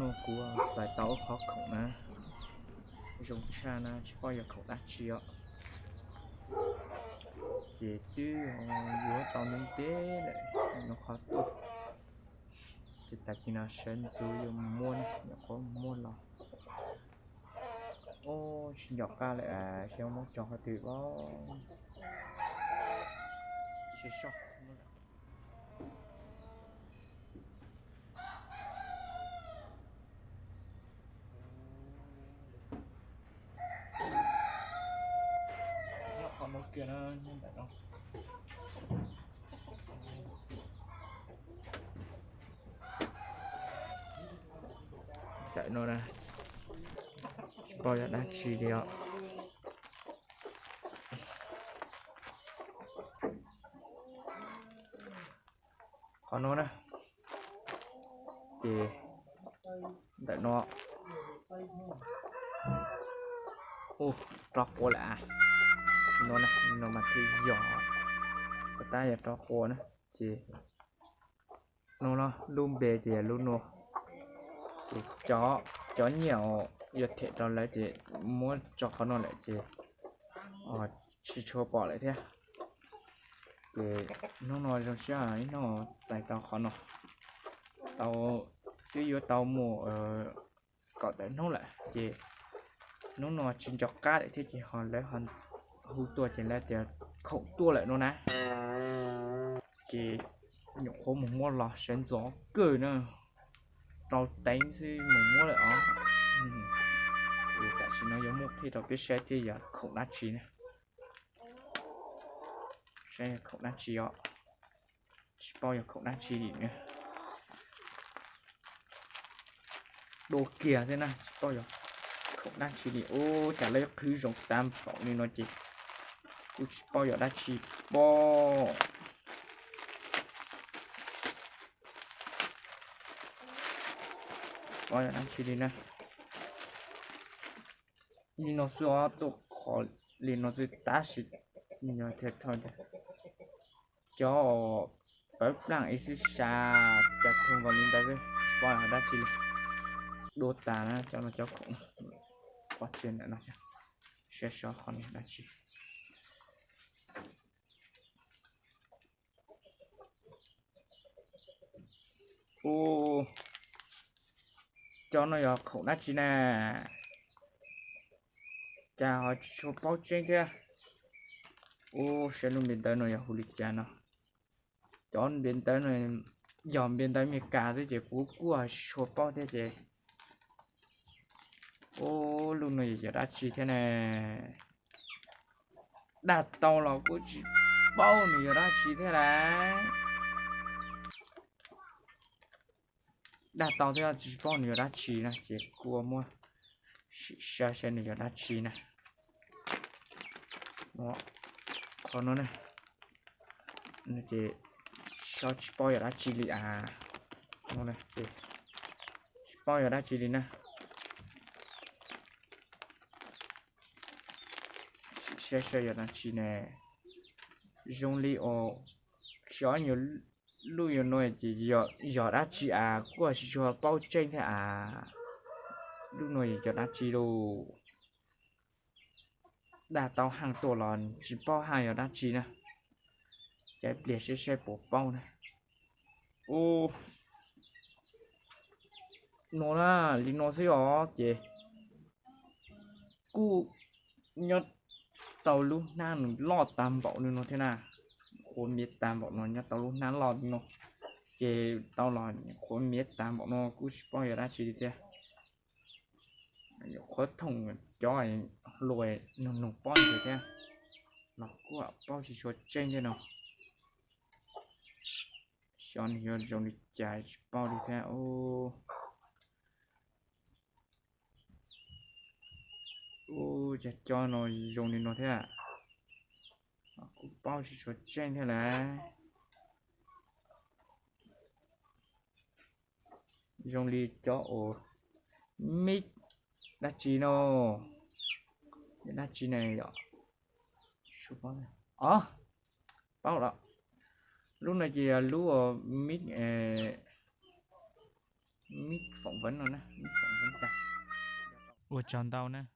Kuv txais tau ib qhov khoom na, zoo tshaj na, tsis paub yog khoom dab tsi os. Ces twb yuav tau ntev ntev lawm, no qhov tuaj. Ces tag kis no sawv ntxov yuav mus muab, nyuam qhuav mus muab los. Ub, tsis nco qab lawm, xyov muab tso qhov twg os. Tsis soj. Ntawm no na, tsis paub yog dab tsi li os. Qhov no na, ces ntawm no, ub, rov qua lawm. No na, no mas thiaj yog, puas tab yog rov qua na. Ces no no lub npe ces yog lub no. Ces cov nyiaj uas yuav them rau lawv ces muab tso qhov no lawm ces tsis tshua pom lawm thiab. Ces hnub no zoo siab ib hnub txais tau qhov no, tau, twb yuav tau mus kom tawm hnub lawm ces hnub no tsis nco qab lawm thiab ces ho lawv ho hu tuaj ces lawv tias khoom tuaj lawm no na. Ces nyuam qhuav mus muab los sawv ntxov kawg na, rau teev xwb mus muab lawm os. Ces tam sim no yuav muab qhib rau peb saib thiab yog khoom dab tsi na. Saib yog khoom dab tsi os. Tsis paub yog khoom dab tsi li na. Dua kiag xwb na, tsis paub yog khoom dab tsi li. Ub, cas lawv qhwv zoo tag npaum li no ces kuj tsis paub yog dab tsi pob. Paub yog dab tsi li na. Li no xwb os, tuaj qhov li no xwb tab sis nyob thiab thaum cov pawv plaaj ib xwb sas cas thu nkaus li ntawd xwb, tsis paub yog dab tsi li. Dua tas na, cov no cov khoom pov tseg ntawm no, saib seb qhov no dab tsi. Ub, cov no yog khoom dab tsi na? Cas ho tsis tshua paub tseeb thiab. Ub, saib lub npe ntawv no yog hu li cas no. Cov npe ntawv no yog npe ntawv Meskas xwb ces kuv kuj tsis tshua paub thiab ces. Ub, lub no yog dab tsi thiab ne? Daj tau los kuj tsis paub nws yog dab tsi thiab lauj. Daj tau thiab tsis paub nws yog dab tsi na ces kuj muab sim saib saib nws yog dab tsi na. Qhov no na, ces tsis paub yog dab tsi li as. Tsis paub yog dab tsi li na. Sim saib saib yog dab tsi ne. Zoo li uas xyov nyuag lub yuav no ces yog dab tsi as, kuj tsis tshua paub tseeb thiab as. Lub no yog dab tsi lauj? Daj tau haj tuaj los tsis paub haj yog dab tsi na. Caiv pliag saib saib puas paub na. Ub, no na, li no xwb os ces kuj nyob tau lub hnab nws loj tag npaum li no thiab na. Qhuav miv tag npaum no, nyob tau lub hnab loj li no ces tau los qhuav miv tag npaum no kuj tsis paub yog dab tsi li thiab. Qhuav thoom cov hluas nug nug pob ntses thiab los kuj paub tsis tshua tseeb thiab no. Xyov nws yuav zoo li cas tsis paub li thiab. Ub, cas cov no zoo li no thiab. Kuj paub tsis tshua tseeb thiab lauj. Zoo li cov uas mib dab tsi no, dab tsi ne yom? Os, paub lawm. Lub no ces yog lub mib, Mib phỏng vấn no na, mib phỏng vấn tag. Ua tsaug ntau na.